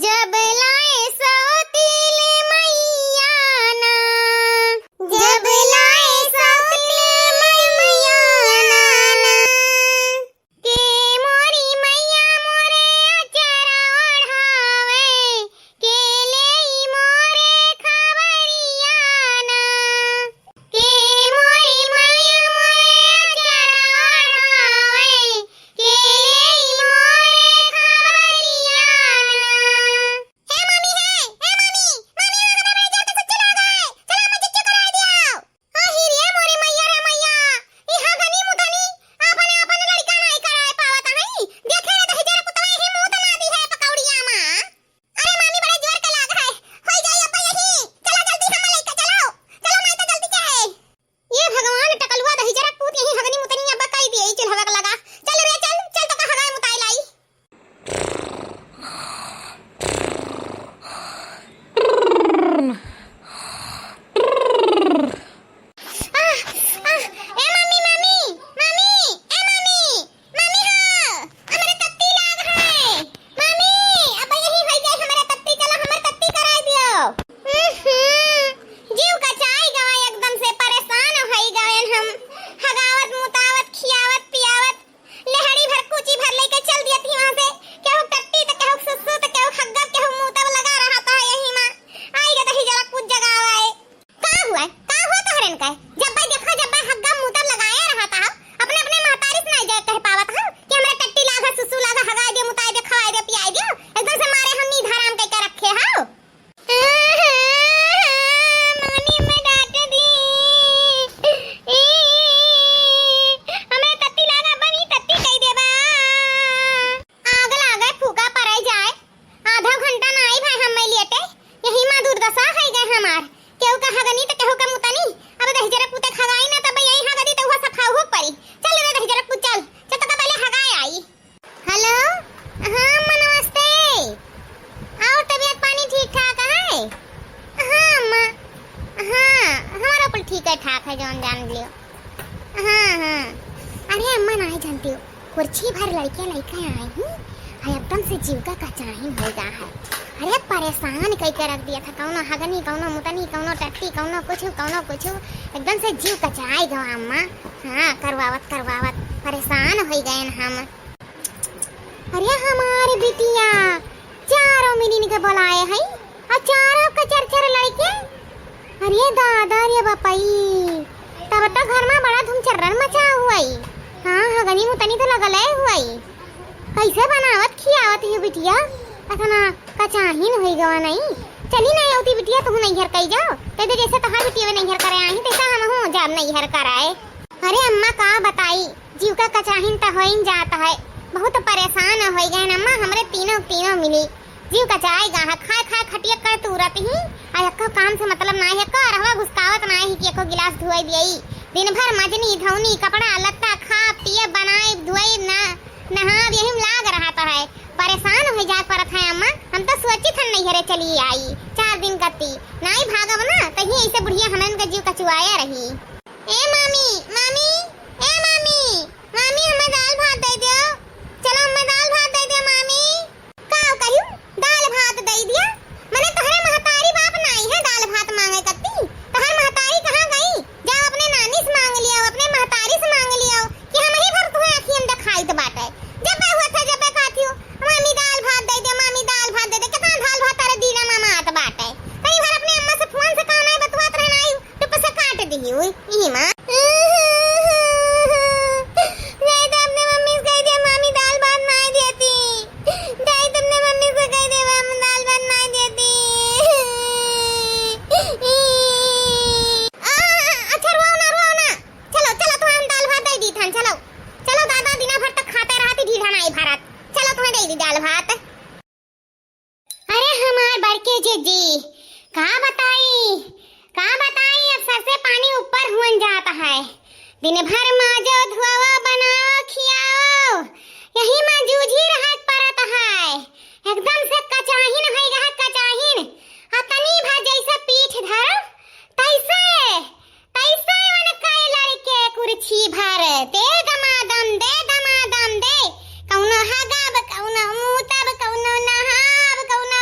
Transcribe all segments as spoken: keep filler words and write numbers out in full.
जब लाए सौतीन मैया ना, जब लाए सौतीन मैया ना, के मोरी मैया मोरे अचरा ओढ़ावे, के लेई मोरे खबरिया ना। के मोरी मैया मोरे अचरा ओढ़ावे, के लेई मोरे खबरिया ना। हे मामी, हे, हे मामी, मामी, हमरा बड़ा जोर के सुच्ची लाग है। चलो, हमें चिच्चू कराई दियो। आही रे मोरी मैया रे मैया, ई हगनी मुतनी आपन आपन लड़का नाई कराए पावत हई। देखे रे दहिजर पुतवा ही मुत ना दी है पकौड़िया मा। अरे मामी, बड़े जोर के लाग है, होई जाई अब्बा यही। चलो जल्दी हम लइके चलो, चलो माई तो जल्दी के है। ये भगवान, टकलुआ दहिजरा पूत यही हगनी मुतनी अब्बा कई दिए ई चूल्हवा के लगा। चल रे चल, चल तो का हगाए मुताए लाई। आह, आह, ए मामी, मामी, मामी, ए मामी, मामी हो, हमरे तत्ती लाग है। मामी, अब यही होई जाए हमरे तत्ती, चलो हमर तत्ती कराई दियो। हम्म, जीव कचाई गवा, एकदम से परेशान होई गवेन हम। हगावत, मुतावत, खियावत, पियावत, लेहड़ी भर, कूची भर लेके चल दियत ही वहाँ से। केहू टट्टी त केहू सुसु त केहू हग्गब केहू मूतब लगा रहत है यही मा। आई गे दहिजरा कुछ जगह आए। का हुआ? का हुआ तोहरन का? जब भाई देखो जब भाई हग्गब मूतब लगाए रहत है। अपने अपने महतारी से नहीं जाए कह पावत है कि हमरा टट्टी लाग है, सुसु लाग है, हगाए दे, मुताए दे, खवाए दे, पियाए दे। एकदम से मारे हम नींद हराम कइके रखे हो। मामी, हमें डांट दी। ई, हमरे तत्ती लागा बनी, तत्ती कई देबा। आग लागे, फूका पड़े जाए। आधा घंटा ना आई भाई हम मैं लेटे। यही माँ दुर्दशा है गए हमार। केहू का हगनी त केहू का मुतनी। अब दहिजरा पूते खगाई ना तब यही हगदी त हुआ सफा हो परी। चल रे दहिजरा पूत चल। चल तो का पहले हगाए आई। हेलो, हाँ अम्मा नमस्ते। और तबीयत पानी ठीक ठाक है? हाँ अम्मा, हाँ हमारा कुल ठीक है ठाक है, जौन जान लियो। हाँ हाँ। अरे अम्मा नाहीं जानती हो, कुर्सी भर लड़के लड़के आए ही, आ एकदम से जीव का कचाहिन हो गया है। अरे परेशान कई के रख दिया था, कौनो हगनी, कौनो मुतनी, कौनो टट्टी, कौनो कुछ, कौनो कुछ, एकदम से जीव कचाए गवा अम्मा। हाँ करवावत करवावत परेशान हो गए हम। अरे हमार बिटिया, चारों मिलिन के बोलाए हई, आ चारों के चर चर लड़के। अरे दादा रे बपई, तब तो घर मा बड़ा धुमचर्रन मचा हुआई। हाँ, हगनी मुतनी तो लगल है हुआई। कैसे बनावत खियावत ही बिटिया, अतना कचाहिन होई गवा नहीं। चली नहीं होती बिटिया, तू नैहर कई जाओ, कह दे जैसे तोहार बिटिया नैहर करे आई, तैसा हम हूँ जाब नैहर कराए। अरे अम्मा का बताई, जीव का कचाहिन त होइन जात है, बहुत परेशान होइ गए अम्मा, हमरे तीनों तीनों मिली। जीव कचाए गा है, खाए खाए खटिया कर तुरत ही, आ एक्को काम से मतलब ना है, एक्को अरहवा घुसकावत ना है कि एको गिलास धुआई दियई। दिन भर मजनी धौनी, कपड़ा लत्ता, खा पिए, बनाए धुआई, ना नहाब, यही में लाग रहत है। परेशान होइ जाए परत है अम्मा, हम तो सोचित हन नैहरे चली आई चार दिन कत्ती, नाई भागब ना, तही ऐसे बुढ़िया हमन के जीव कचुआया रही। ए मामी, मामी, ए मामी, मामी, हमें दाल भात दे दियो। चलो, हमें दाल भात दे दियो, मामी। का कहियो? दाल भात दे दिया? मने तोहरे महतारी बाप नाई है दाल भात मांगे कत्ती? तोहर महतारी कहाँ गई? जाओ अपने नानी से मांग लियो, अपने महतारी से मांग लियो कि हम ही भर तुम्हें अखियन दिखाइत बाटे। जब हुआ था, जब कहती हो, "मामी दाल भात दे दियो, मामी दाल भात दे दियो," कितना दाल भात तारे दीना मामा आत बाटे। कई बार अपने अम्मा से फोन से काहे नाई बतुआत रहना आई? चुप से काट दिही हुई, इही माँ। जाई तो अपने मम्मी से कह दे, मामी दाल भात नाई देती। जाई तो अपने मम्मी से कह दे, मामी दाल भात नाई देती। आ, अच्छा, रोओ ना, रोओ ना। चलो, चलो, तुम्हें हम दाल भात दे दी थन, चलो। चलो दादा, दिना भर तक खाते रहती, ढीढ़ा नाई भरत। चलो, तुम्हें दे दी दाल भात। अरे हमार बड़के जीजी, का बताई, का बताई, अब सर से पानी ऊपर हुअन जात है। दिन भर माजो, धुआवा, बनाओ, खियाओ, यही मा जूझी रहत परत है। एकदम से कचाहिन होइ गए, कचाहिन। अतनी भर जैसे पीठ धरो, तैसे तैसे उनका लड़के कुर्सी भर दे दमादम, दे दमादम, दे। कौनो हगाब, कौनो मूतब, कौनो नहाब, कौनो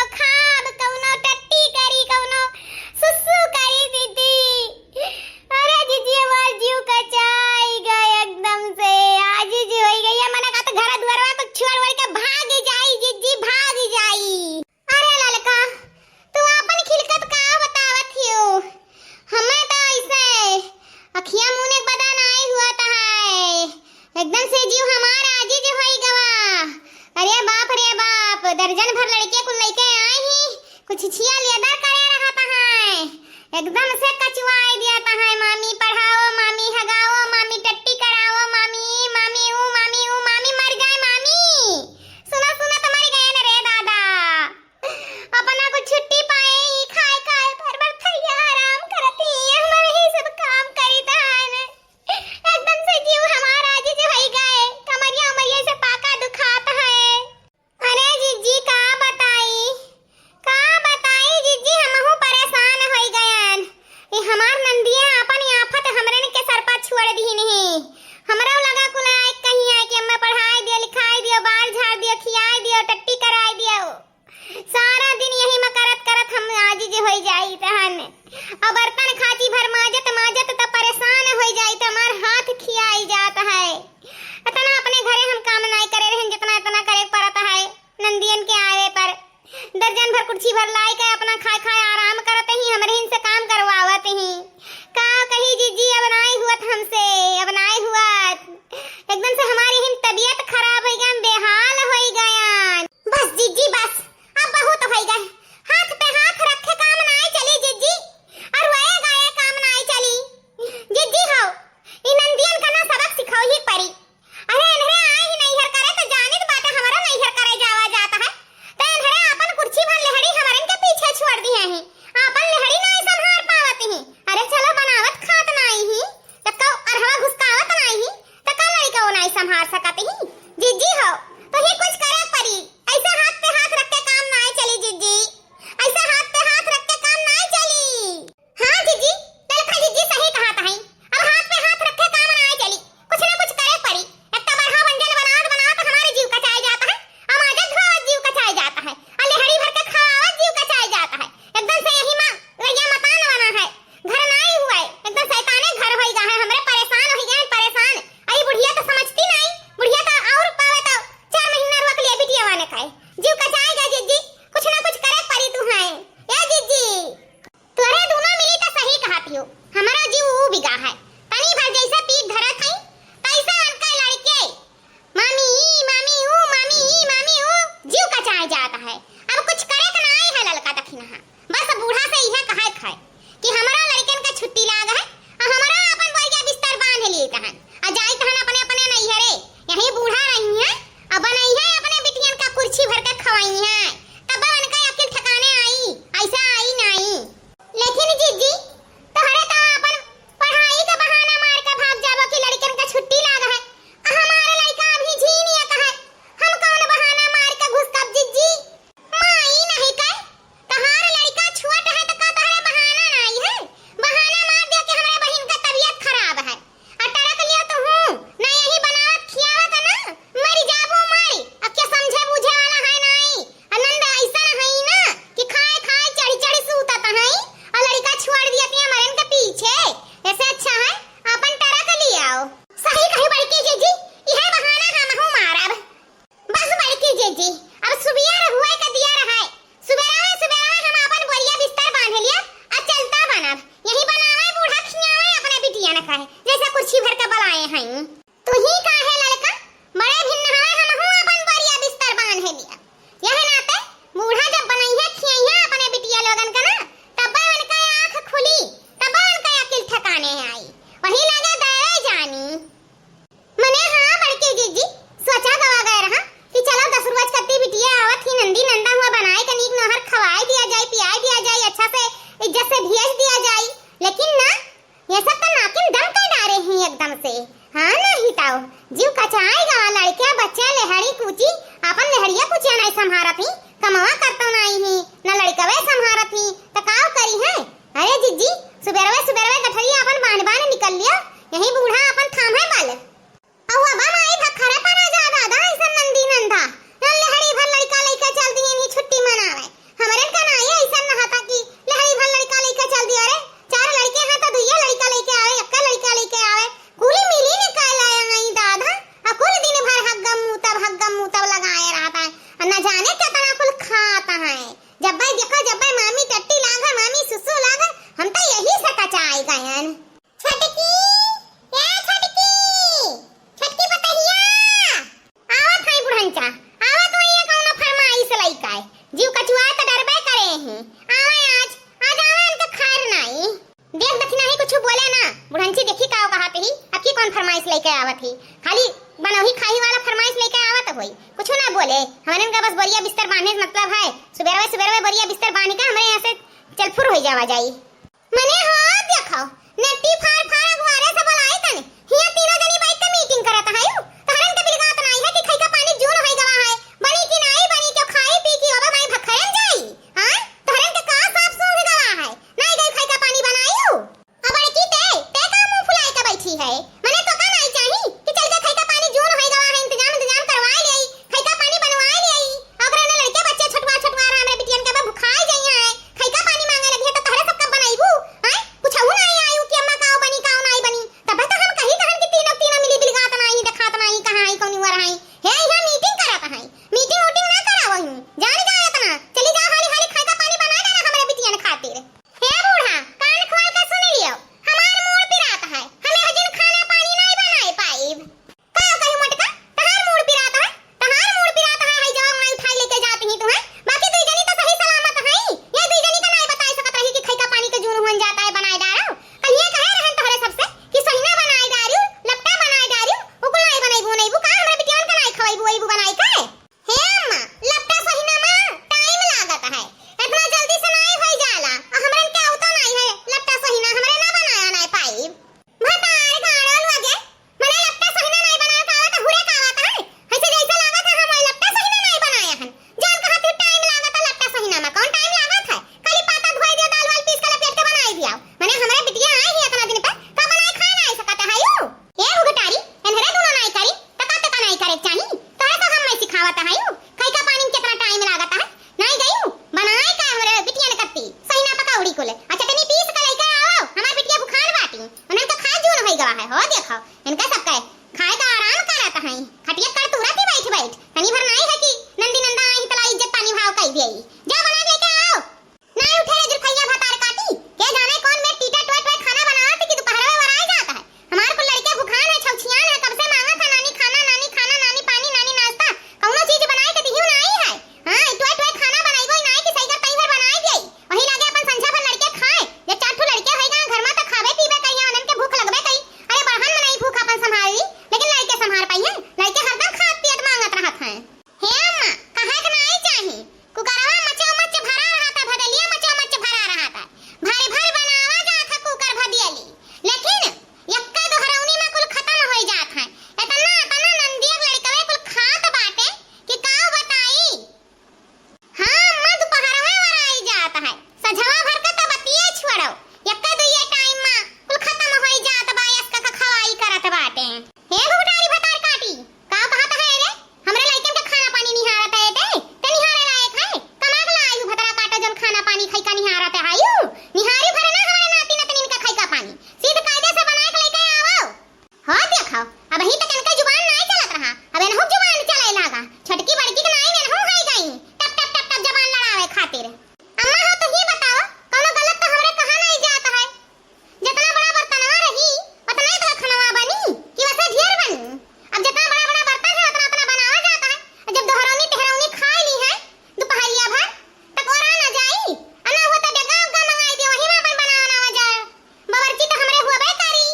लइके आई ही, कुछ छिया लेदर करे रहत है, एकदम से कचुआई दियत है। मामी पढ़ाओ, मामी हगाओ, मामी टट्टी कराओ, मामी, मामी ऊ, मामी ऊ, मामी मर जाए मामी। सुना सुना तो मर गए न रे दादा। अपना को छुट्टी पाए ही, खाए खाए भर भर थैया आराम करत ही, हमरे ही सब काम करी तहान। एकदम से जीव हमार आजिज होई गए, कमरिया उमरिया से पाका दुखात है। अरे जिज्जी का बताई, का बताई जिज्जी, हमहू परेशान होई गयन। ई हमार नंदिया आपन आफत हमरन के सर पर छोड़ दिहिन ही। हमरो लगा कुल आए कहीं आए कि अम्मा पढ़ाई दियो, लिखाई दियो, बाल झाड़ दियो, खियाई दियो, टट्टी कराई दियो। सारा दिन यही में करत करत हम आजिज होई जाई तहन। अब बर्तन खाची भर माजत माजत त परेशान होई जाई त हमार हाथ खियाई जात है। इतना अपने घरे हम काम नाई करे रहन जितना इतना करे पड़त है नंदियन के आवे पर। दर्जन भर कुर्सी भर लाई के अपना खाए खाए आराम करत ही, हमरे हिन से काम करवावत ही। का कही जिज्जी, अब नाई हुअत हमसे, अब नाई हुअत। एकदम से हमारी हिन तबीयत खराब होई गयन, बेहाल होई गयन। बस जिज्जी बस, अब बहुत होई गए। हाथ पे हाथ रखे काम नाई चली जिज्जी, और वए गाए काम नाई चली। जिज्जी हो, ई नंदियन का ना सबक सिखाओ ही परी। अरे इन्हरे आए ही नैहर करे तो जानित बाटे हमरो नैहर करे जावा जात है। तो इन्हरे आपन कुर्सी भर लेहड़ी हमरन के पीछे छोड़ दिए ही। आपन लेहड़ी नाई संभार पावत ही। अरे चलो बनावत खात नाई ही। तो कौ अरहवा घुसकावत नाई ही। तो का लड़िका वो नाई संभार सकत ही। जिज्जी हो, तो ही कुछ करे परी। ऐसे हाथ पे हाथ रख के काम नाई चली जिज्जी। ऐसे हाथ पे हाथ रख के काम नाई चली। हाँ जिज्जी, ललका जिज्जी सही कहत है। अब हाथ पे हाथ रखे काम नाई चली, कुछ ना कुछ करे पड़ी। इतना बड़हा बंजल बनावत बनावत हमारे जीव कचाए जात है, अब आजत धोवत जीव कचाए जात है। और लेहड़ी भर के खवावत जीव कचाए जात है। एकदम से यही माँ गैया मतान बना है, घर नाई हुआ है, एकदम शैताने घर होई गा है। हमरे परेशान होई गए हैं, परेशान। अरे बुढ़िया तो समझती नाई, बुढ़िया तो और पावे तो चार महीना रोक लिया बिटिया वाने का है। जीव कचाए गा जिज्जी, कुछ ना कुछ करे पड़ी तू है। ए जिज्जी, तोरे दूनो मिली त सही कहत हियो, हमरो जीव ऊ बिगा है। तनी भर जैसे पीक धरत हई, तैसे अनके लड़के, "मामी ई, मामी ऊ, मामी ई, मामी ऊ", जीव कचाए जात है। अब कुछ करे के नाई है ललका दखिनहा, बस बूढ़ा से इहे कहे के है कि हमरो लड़कन का छुट्टी लाग है, आ हमरो अपन बोरिया बिस्तर बांध लिए तहन, आ जाई तहन अपने अपने नैहरे। यही बूढ़ा रही है, अब बनई है अपने बिटियन का कुर्सी भर के खवाई है, तब उनका अकिल ठिकाने आई, ऐसा आई नाई। लेकिन जिज्जी, तोहरे तो अपन पढ़ाई के बहाना मार के भाग जाबो कि लड़कन का छुट्टी लाग है। आ हमारे लड़का अभी झीनिया का है। हम कौन बहाना मार के घुसकब जिज्जी? माई नहीं कह, तहार लड़का छोट है तो का तोहरे बहाना नहीं है? बहाना मार दिया कि हमरे बहिन का तबीयत खराब है। आ टरक लियो तो हूँ, ना यही बनावत खियावत ना, मरी जाबो मारी। अब क्या समझे बूझे वाला है नाई। आ नंद ऐसा है ना कि खाए खाए चढ़ी चढ़ी सूतत है, आ लड़का छोड़ दिया कि मरन के पीछे। ऐसे अच्छा है अपन टरक ले आओ। सही कही बड़की जीजी, यह बहाना हम हूँ मारब। बस बड़की जीजी, अब सुबिया रहुए के दिया रहे, सुबेरावे सुबेरावे हम आपन बोरिया बिस्तर बांध लिया, आ चलता बनब। यही बनावे बूढ़ा खियावे अपने बिटिया न खाए, जैसे कुर्सी भर के बलाए हैं। तू ही काहे लड़का, बड़े भिन्न हवे, हम हूँ आपन बोरिया बिस्तर बांध लिया। यह नाते बूढ़ा जब बनइहे खियइहे अपने बिटिया लोगन का ना, तब्बे उनका आँख खुली, तब्बे उनका अकिल ठिकाने आई। वही लगे देवे जानी। मने हाँ बड़की जीजी, सोचा गवा गए रहा कि चलो दस रोज कत्ती बिटिया आवत ही नंदी नंदा हुआ बनाए के नीक नहर खवाए दिया जाए, पियाए दिया जाए, अच्छा से इज्जत से भेज दिया जाए, लेकिन ना, ये सब तो नाकिन दम कर डारे ही एकदम से। हाँ ना ही ताऊ, जीव कचाए गवा लड़किया बच्चा लेहड़ी कूची, आपन लेहड़िया कुचिया नहीं संभारत ही, कमवा करतो नहीं ही, ना लड़कवे संभारत ही, तो काव करी है? अरे जीजी, सुबेरवे सुबेरवे गठरिया अपन बांध बांध निकल लिया, यही बूढ़ा अपन थाम है बल। अउआ बा माई भखरे परा जा दादा, ऐसन नंदी नंदा। नल लहड़ी भर लड़का लइके चल दिए इन्हीं छुट्टी मनावे। हमरन का ना ये ऐसन ना हता कि लहड़ी भर लड़का लइके चल दियो रे। चार लड़के हैं तो दुइये लड़का लइके आवे, एक्का लड़का लइके आवे। कुल मिली ने का लाया आई दादा, आ कुल दिन भर हग्गम मूतब, हग्गम मूतब लगाए रहता है। आ न जाने कितना कुल खाता है। जब्बे देखो, जब्बे मामी टट्टी लाग है, मामी सुसु लाग है, हम तो यही से कचाई गयन। छोटकी, ए छोटकी, नहीं, आवे आज, आज आवे, इनका खैर नाई। देख दखिना ही कुछ बोले ना, बुढ़ंची देखी का कहत ही, अब की कौन फरमाइश लेके आवत ही? खाली बनौही खाही वाला फरमाइश लेके आवत होई, कुछ ना बोले। हमरे इनका बस बोरिया बिस्तर बांधे से मतलब है, सुबेरवे सुबेरवे बोरिया बिस्तर बांध के हमरे यहाँ से चलफुर हो जावा जाई। मने हो देखो, नेटी फार फार अगवारे से बोलाई तने, हिया तीनों जनी बैठ के मीटिंग करत हयू, तहरन के बिलगात नाई है कि खैका पानी जून होई गवा है, बनी कि नाई बनी, क्यों खाई पी की ओबे माई भखरन जाई, हाँ? तहरन के का साफ सूंघ गवा है, नाई गई खैका पानी बनायू? अब बड़की ते, ते का मुंह फुलाई के बैठी है? मने तो का नाई चाही कि चल के खैका पानी जून होई गवा है, इंतजाम इंतजाम करवाए ले आई, खैका पानी बनवाए ले आई, ओकरे ने लड़के बच्चे छोटवा छोटवा हमरे बिटियन के बा भुखाए जाई है, खैका पानी मांगे लगी है तो तहरे सबका बनाईबू, हैं? कुछ हु नाई आयू कि अम्मा काओ बनी काओ नाई बनी, तब तो हम कही तहन कि तीनों तीनों मिली बिलगात नाई, देखात नाई, कहाँ आई, कौन उवर आई, हे यहाँ मीटिंग करत है, मीटिंग उटिंग ना करावो ही, जान जाए इतना, चली जाओ हाली हाली खैका पानी बना डाला हमरे बिटियन खातिर। हे बूढ़ा, कान खोल के सुन लियो, हमार मूड़ पिरात है, हमें हजिन खाना पानी नाई बनाए पाइब। का कही मोटका, तहार मूड़ पिरात है, तहार मूड़ पिरात है, हई जवाब नाई उठाई लेके जात ही तू है, बाकी दुई जनी तो सही सलामत है, ये दुई जनी का नाई बताई सकत रही कि खैका पानी के जून हुन जाता है, बनाए डालो। कल ये कहे रहन तोहरे सबसे कि सहिना बनाए डारियो, लपटा बनाए डारियो, उकुल नाई बनैबू, बनैबू का हमरा बिटियन का नाई खवैबू, वैबू बनाई के? हे अम्मा, लपटा सहिना मा टाइम लागत है, इतना जल्दी से नाई होई जाला, आ हमरन के आवता नाई है, लपटा सहिना हमरे ना बनाया नाई पाई। भतार गाड़ल वगे, मने लपटा सहिना नाई बनावे का आवत, हुरे का आवत है, ऐसे जैसे लागत है हम लपटा सहिना नाई बनाया हन, जान कहा तू टाइम लागत है लपटा सहिना मा, कौन टाइम लागत है, खाली पाता धोई दियो, दाल वाल पीस के लपेट के बनाई दिया, मने हमरे बिटिया आई ही इतना दिन पर, का बनाए खाए ना आई सकत है यू? ए भुगटारी, एनहरे दुनो नाई करी, त का त का नाई करे के चाही? तोहरे सब हम मैं सिखावत हयू, खैका पानी में कितना टाइम लागत है, नाई गयू, बनाए का हमरे बिटिया ने कत्ती, सहिना पकौड़ी कुल, आ चटनी पीस के लेके आओ, हमार बिटिया भुखान बाटी, उन्हन का खाए जून होई गवा है, हो देखो, इनका सब कहे, खाए का आराम करत है, खटिया कर तुरत ही बैठ बैठ, तनी भर नाई है कि नंदी नंदा आई तला इज्जत पानी भाव कई दिए, जा बना लेके आओ। नाई उठे रे जुल्फैया भतार काटी, के जाने कौन में टीटा टोए टोए खाना बनावत कि दोपहर में वराए जात है। हमार कुल लड़के भुखान है, छौछियान है, कब से मांगत है, "नानी खाना, नानी खाना, नानी पानी, नानी नाश्ता।" कौनो चीज बनाए के दिहियो नाई है। हाँ, ई टोए टोए खाना बनाइबो ही नाई कि सही कर तई भर बनाए दिए। वही लागे अपन संझा भर लड़के खाए। जब चार ठो लड़के होई गए घर में तो खावे पीवे कई, उन्हन के भूख लगबे कई। अरे बड़हन में नहीं भूख अपन संभाल ली, लेकिन लड़के संभाल पाई है। लड़के हरदम खात पियत मांगत रहत हैं। हे अम्मा, कहे के नाई चाही, कुकरवा मचो मच भरा रहा था, भदलिया मचो मच भरा रहा था, भर भर बनावा जात है कुकर भदियली, लेकिन यक्का दोहरौनी में कुल खत्म होई जात है। इतना, इतना नंदिया के लड़कवे कुल खात बाटे कि का बताई। हाँ अम्मा, दोपहरवे वराई जात है, सझवा भर का तो बतिये छोड़ो, यक्का दुइये टाइम में कुल खत्म होई जात बा, यक्का का खवाई करत बाटे। हे भुगटारी भतार काटी, का कहत है रे? हमरे लइकन के खाना पानी निहारत है ते? ते निहारे लायक है? कमा के ला आयु भतरा काटा जौन खाना पानी खइका निहारत है आयु? निहारी भरे ना हमारे नाती नतनीन का खइका पानी। सीध कायदे से बनाए के लइके आवो। हो देखो, अबही तक इनका जुबान नाई चलत रहा, अब इनहू जुबान चले लागा। छोटकी बड़की के नाई में इनहू है गई, टप टप टप टप जबान लड़ावे खातिर। अम्मा हो, तू ही बताओ, कौनो गलत तो हमरे कहा नाई जात है। जितना बड़ा बर्तनवा रही, उतना ही तो खानवा बनी कि वैसे ढेर बनी? अब जितना बड़ा बड़ा बर्तन है, उतना उतना बनावा जाता है। और जब दोहरौनी तेहरौनी खाए ली है दोपहरिया भर, तक ओरा ना जाई। आ ना हुआ तो डेगा उगा मंगाई दे, वही में अपन बनावा ना जाए। बावर्ची तो हमरे हुआ करी।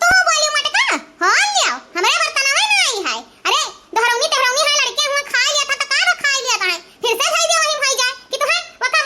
तू बोली मटका, हो लियो, हमरे बर्तनवा ना आई है। अरे, दोहरौनी तेहरौनी है, लड़के हुआ खा लिया था, तो का खा लिया था? फिर से धई दे, वही में होई जाए कि तू है, वो का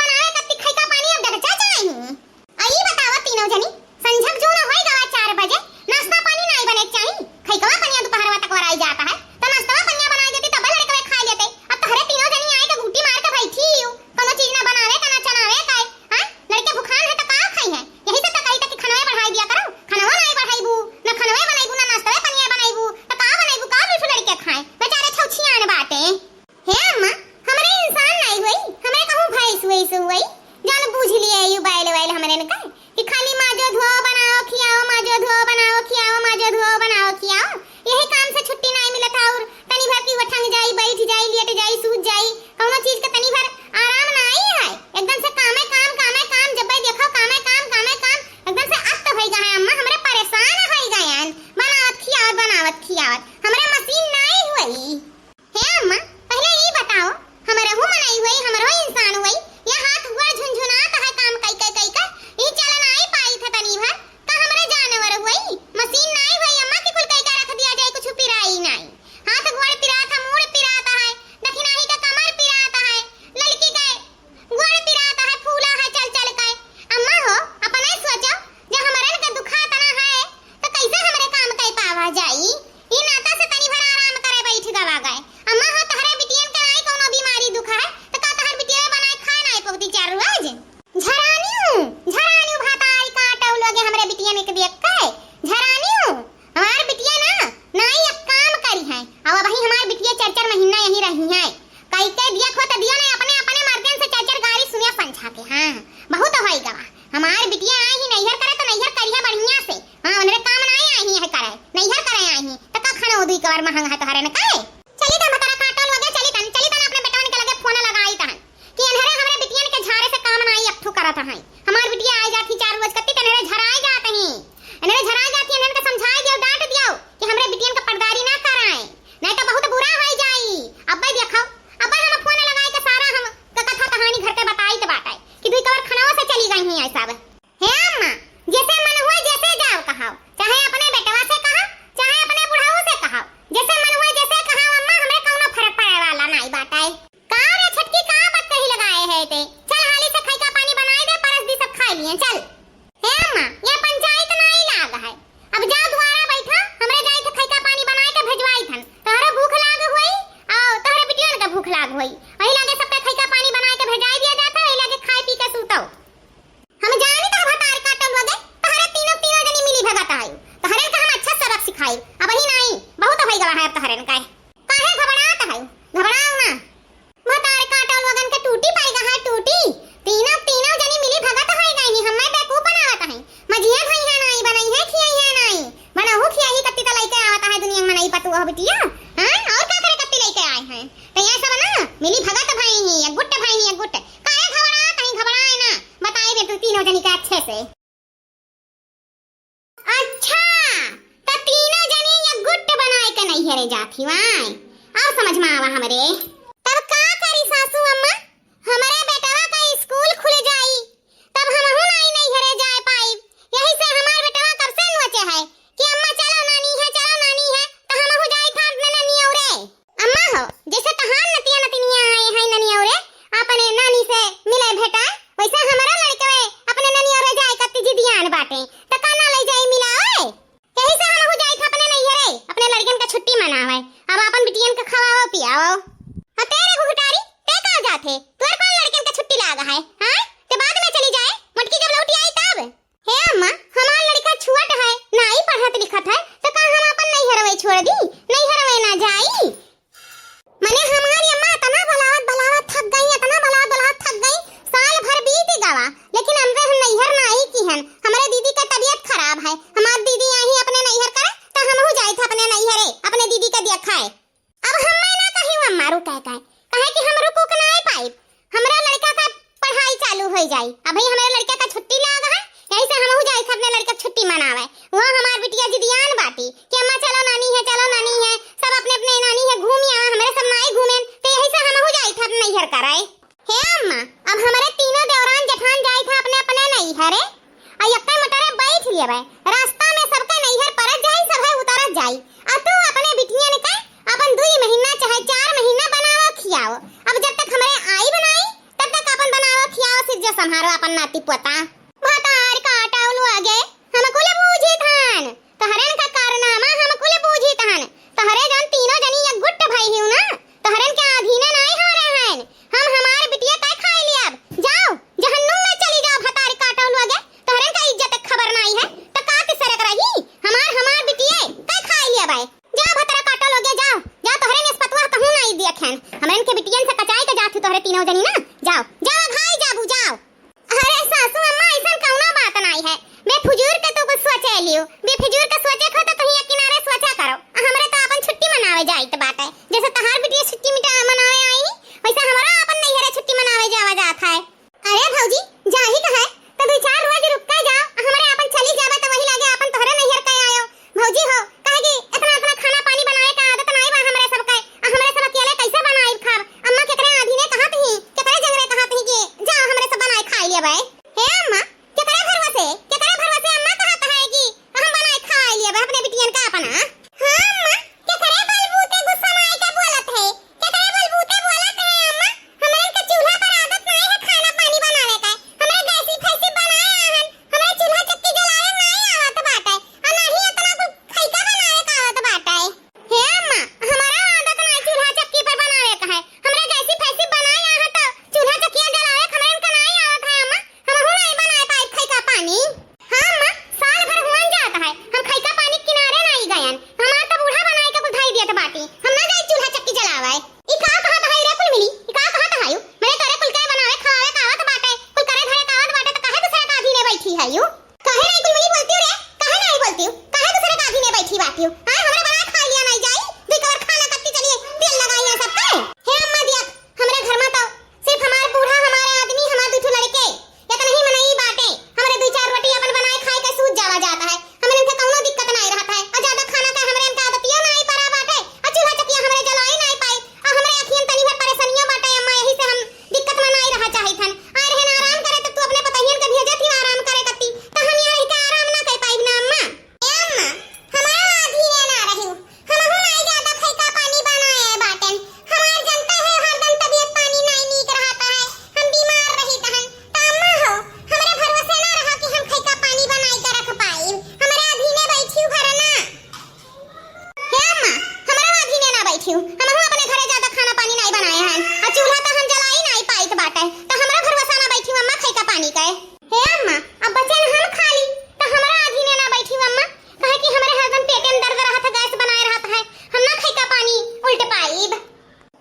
चार रोज। झरानियो, झरानियो भतारी काटउ लोगे हमरे बिटियन के देख के। झरानियो, हमार बिटिया ना, नाई एक काम करिहैं। अब अबहीं हमार बिटिया चार चार महीना यहीं रहिहैं। कई के दिया खो त दिया ना, अपने, अपने मर्दन से चार चार गारी सुनिया पंछा के। हाँ, बहुत होइ गवा। हमार बिटिया आई ही नैहर करे त नैहर करिहैं बढ़िया से। हाँ, उनरे काम नाई आई ही है करे, नैहर करे आई ही। त का खाना वो दुई कवर महंग है तोहरे न करे? चली तन भतारा काटउ लोगे, चली तन, चली तन अपने बेटवन के लगे फोन लगाई तहन कि एनहरे हमरे बिटियन के झारे से काम नाई अकथू करत हैं। हमार बिटिया आई जात ही चार रोज कत्ती त एनहरे झराई जात ही। एनहरे झराई जात ही, एनहरे के समझाई दियो, डांट दियो कि हमरे बिटियन के पटदारी ना कराएं, नहीं त बहुत बुरा होइ जाई। अब्बे देखो, अब्बे हम फोन लगाई के सारा हम क-, कथा कहानी घर के बताई त बाटे कि दुई कवर खनवा से चली गई ही ऐसा। हे अम्मा, जैसे मन हुए जैसे जाओ कहाओ, चाहे अपने बेटवा से कहाओ, चाहे अपने बुढ़ऊ से कहाओ, जैसे मन हुए जैसे कहाओ अम्मा, हमरे कौनो फर्क पड़े वाला नाई बाटे। का रे छोटकी, का बात कही लगाए है ते? चल हाली से खैका पानी बनाए दे, परस दी सब खाए लिए, चल। हे अम्मा, ये पंचायत नाई लाग है, अब जाओ दुआरा बैठा, हमरे जाई थे खैका पानी बनाए के भेजवाई थन, तोहरे भूख लाग हुई, आओ तोहरे बिटियन के भूख लाग हुई, वही लागे सबके खैका पानी बनाए के भेजाई दिया जाता, वही लागे खाए पी के सूतो। हम जानी तोहर भतार काटल लगे, तोहरे तीनों, तीनों जनी मिली भगत आयु। तोहरे का हम अच्छा सबक सिखाई। अबही नाई, बहुत होइ गवा है अब तोहरे का। काहे घबरात है? घबराओ ना। भतार काटल लोगन के टूटी पाई गवा है, टूटी। तीनों, तीनों जनी मिली भगत होइ गई ही, हमें बेवकूफ बनावत है। मजिया धई है नाई, बनई है, खियाई है नाई। बनहु खियाई कत्ती त लइके आवत है दुनिया में नई पतुआ बिटिया। हाँ, और का करे कत्ती लइके आए हैं? त ये सब ना मिली भगत भई ही, एक गुट भई ही, एक गुट। काहे घबरात है, घबराए ना। बताई दे तू तीनों जनी के अच्छे से। अच्छा, त तीनों जनी एक गुट बनाए के नैहरे जात ही वाय। अब समझ में आवा हमरे। तब का करी सासू अम्मा, हमरे बेटवा का स्कूल खुल जाई, तब हमहू नाई नैहरे जाए पाई। यही से हमार बेटवा कब से नोचे है कि अम्मा चलो नानी है, चलो नानी है, त हमहू जाई था अपने नानी औरे। अम्मा हो, जैसे तहार नतिया नतिनिया आए हैं ननियौरे अपने नानी से मिले भेटाए, वैसे हमरो लड़कवे अपने ननियौरे जाए कत्ती जिदियान बाटे, त का ना लई जाई मिलावे? यही से हमहू जाई था अपने नैहरे, अपने लड़कन का छुट्टी मनावे, अब अपन बिटियन का खवाओ पियाओ। आ तेरे घुघटारी, ते का जात है? तोर कौन लड़कन का छुट्टी लाग है? हाँ? ते बाद में चली जाए, मोटकी जब लौटी आई तब। हे अम्मा, हमार लड़का छुअट है, नाई पढ़त लिखत है, त का हम अपन नैहरवे छोड़ दी? नैहरवे ना जाई? मने हमारी अम्मा इतना बुलावत बुलावत थक गई, इतना बुलावत बुलावत थक गई, साल भर बीत गवा, लेकिन हमरे हम नैहर नाई किहन। हमरे दीदी के तबीयत खराब है, हमार दीदी आई अपने नैहर करे, त हमहू जाई था अपने नैहरे, अपने दीदी के देखाए। अब हम्मे ना कही अम्मा रुके के, काहे कि हम रुक उक नाई पाइब। हमरा लड़का का पढ़ाई चालू होइ जाई, अभी हमरे लड़का का छुट्टी लाग है, यही से हमहू जाई थे अपने लड़का के छुट्टी मनावे। वो हमार बिटिया जिदियान बाटी कि अम्मा चलो नानी है, चलो नानी है, सब अपने अपने नानी है घूम आवा, हमरे सब नाई घूमेन, तो यही से हमहू जाई थे अपने नैहर कराए। हे अम्मा, अब हमरे तीनों देवरान जेठान जाई थे अपने अपने नैहरे, आ यक्के मोटरे बैठ लेबे, रास्ता में सबके नैहर परत जाई, सभे उतरत जाई। आ तू अपने बिटियन के अपन दुई महीना चाहे चार महीना बनावो खियावो। अब जब तक हमरे आइब नाई, तब तक अपन बनावो खियावो, सिरजो संभारो अपन नाती पोता। भतार काटउ लोगे, हम कुल बूझी थान, तोहरेन का कारनामा हम कुल बूझी थान। तोहरे जौन तीनों जनी एक गुट भई हिउ ना, तोहरेन के अधीने नाई हमरे हन। हम हमार बिटिया का खाए लियाब? जाओ, जहन्नुम में चली जाओ, भतारी काटउ लोगे। तोहरेन का इज्जत के खबर नाई है, त का तिसरक रही? हमार, हमार बिटिया का खाए लियाब आए? जाओ, भतारा काटउ लोगे, जाओ, जाओ, तोहरेन इस पतवा कहूँ नाई दिया खेन। हमरेन के बिटियन से कचाई के जात ही तोहरे तीनों जनी ना। जाओ, जाओ, भाई जाबू, जाओ। अरे सासू अम्मा, ऐसन कौनो बात नाई है। बेफिजूर के तू कुछ सोचे लियो। बेफिजूर के सोचे खो तो कहीं एक किनारे सोचा करो। आ हमरे तो अपन छुट्टी मनावे जाइत बाटे। जैसे तहार बिटिया चाहत हन। आए रहन आराम करे, त तू अपने पतहियन के भेजत ही आराम करे कती, त हम यहाँ रह के आराम ना कर पाइब ना अम्मा। ए अम्मा, हमारा अधीने ना रहियो, हमहू नाई ज्यादा खैका पानी बनाए बाटेन। हमार जनता है, हरदम तबियत पानी नाई नीक रहत है, हम बीमार रहित हन। त अम्मा हो, हमरे भरोसे ना रहा कि हम खैका पानी बनाई के रख पाइब। हमरे अधीने बैठियो घर ना। हे अम्मा, हमरा अधीने ना बैठियो, हमहू अपने घरे ज्यादा खाना पानी नाई बनाए हन, आ चूल्हा त हम जलाई नाई पाइत बाटे, त हमरा भरोसा ना बैठियो अम्मा खैका पानी के। हे अम्मा, अब बचेन हम खा ली, त हमरा अधीने ना बैठियो अम्मा, काहे कि हमरे हरदम पेटे में दर्द रहत है, गैस बनाए रहत है, हम ना खैका पानी उल्ट पाइब।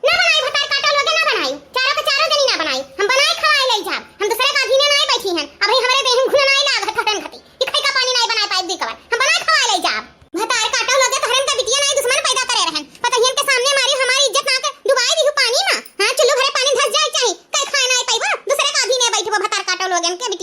ना बनाई, भतार काटो लोगे ना बनाई, चारों के चारों जनी ना बनाई, हम बनाए खवाए ले जाब, हम दूसरे का अधीने नाई बैठी हन, अभी हमरे देह में घुन नाई लाग है ठहरन खती, कि खैका पानी नाई बनाए पाइब दी कबर, हम बनाए खवाए ले जाब। भतार काटो लोगे तोहरन का बिटिया नाई दुश्मन पैदा करे रहन, पतहियन के सामने मारी हमारी इज्जत ना के डुबाई दिहु पानी में, हाँ चुल्लू भरे पानी धस जाए चाही, कई खाए नाई पाइबो, दूसरे का अधीने बैठबो भतार काटो लोगन के